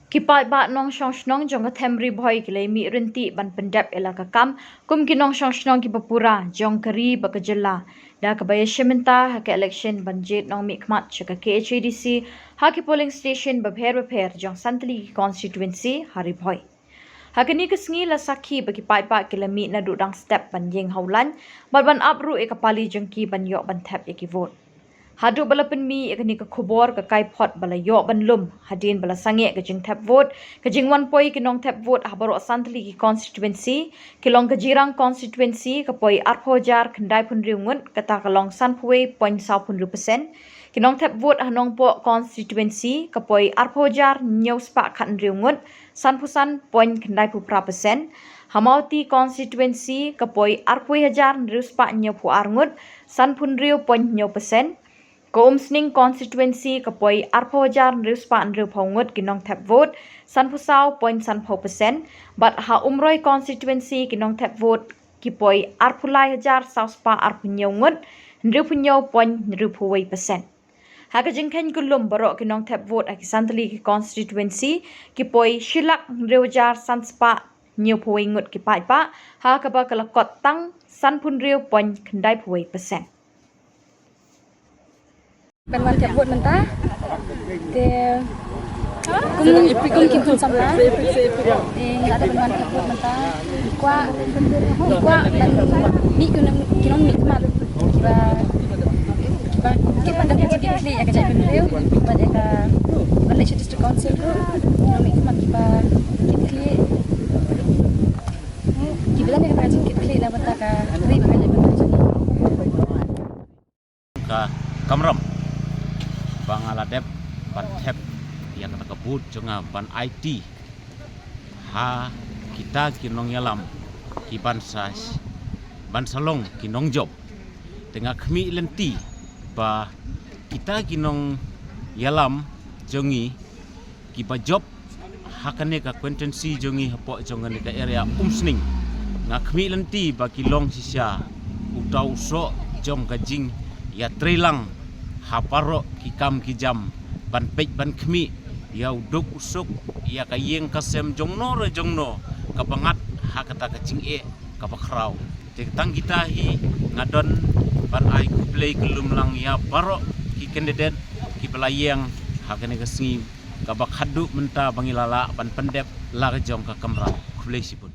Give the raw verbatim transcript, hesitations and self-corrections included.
Ki paidbah nongshong shnong jong ka them Ri Bhoi ki la mih ryntih ban pyndep ïa la ka kam kum ki nongshong shnong kiba pura jong ka ri bad ka jylla, da kaba ïashim bynta ha ka election ban jied nongmihkhmat sha ka K H A D C ha ki polling station bapher bapher jong san tylli ki constituency ha Ri Bhoi. Ha kane ka sngi la sakhi ba ki paidbah ki la mih naduh dang step ban ïeng ha u lain bad ban ap ruh ïa ka pali jong ki ban ïoh ban thep ïa ki vote. Haduh ba la pynmih ïa kane ka khubor ka kai phot ba la ïoh ban lum hadien ba la sangeh ka jingthep vote. Ka jingwan poi ki nongthep vote ha baroh san tylli ki constituency, ki long ka Jirang constituency ka poi arphew hajar khyndai phew hynriew ngut, kata ka long sanphew wei point saw phew hynriew percent. Ki nongthep vote ha Nongpoh constituency ka poi arphew hajar hynñiew spah khat hynriew ngut, sanphew san point khyndai phew phra percent. Ha Mawti constituency ka poi arphew hajar hynriew spah hynñiew phew ar ngut, sanphew hynriew point hynñiew percent. Ka Umsning constituency ka poi arphew hajar hynriew spah hynriew phew ngut ki nongthep vote, sanphew saw point sanphew percent. Bad ha Umroi constituency ki nongthep vote ki poi arphew lai hajar saw spah arphew hynñiew ngut, hynriew phew hynñiew point hynriew phew wei percent. Ha ka jingkheiñ kyllum baroh ki nongthep vote ha ki san tylli ki constituency ki poi shi lak hynriew hajar san spah hynñiew phew wei ngut ki paidbah, ha kaba ka la kot tang sanphew hynriew point khyndai phew wei percent. Ban wan thep vote mynta. Te kum kum ki khun samla, te ngi la dep ban wan thep vote mynta. Ngi kwah, ngi kwah ban mih ki nong, ki nongmihkhmat kiba, kiba kit pat ka jingkitkhlieh ïa ka jaitbynriew bad ïa ka, ban leit sha District Council ruh, ki nongmihkhmat kiba kit khlieh, kiba don ïa ka jingkitkhlieh na bynta ka ri bad ka jaitbynriew jong ngi. Ka kamram ba nga la dep ban thep ïa kata ka vote jong nga ban aiti ha kita ki nongïalam ki ban sa, ban sa long ki nongjop. Te nga khmih lynti ba kita ki nongïalam jong ngi kiba jop ha kane ka constituency jong ngi hapoh jong kane ka area Umsning, nga khmih lynti ba ki long shisha uta u soh jong ka jingïatreilang ha baroh ki kam ki jam ban peit ban khmih ïa u duk u suk ïa ka ïing ka sem jong no re jong no kaba ngat ha kata ka jingeh kaba khraw. Te tang kita hi nga don ban ai khublei kyllum lang ïa baroh ki candidate kiba la ïeng ha kane ka sngi kaba khadduh mynta ba ngi la lah ban pyndep la ka jong ka kamram. Khublei shibun.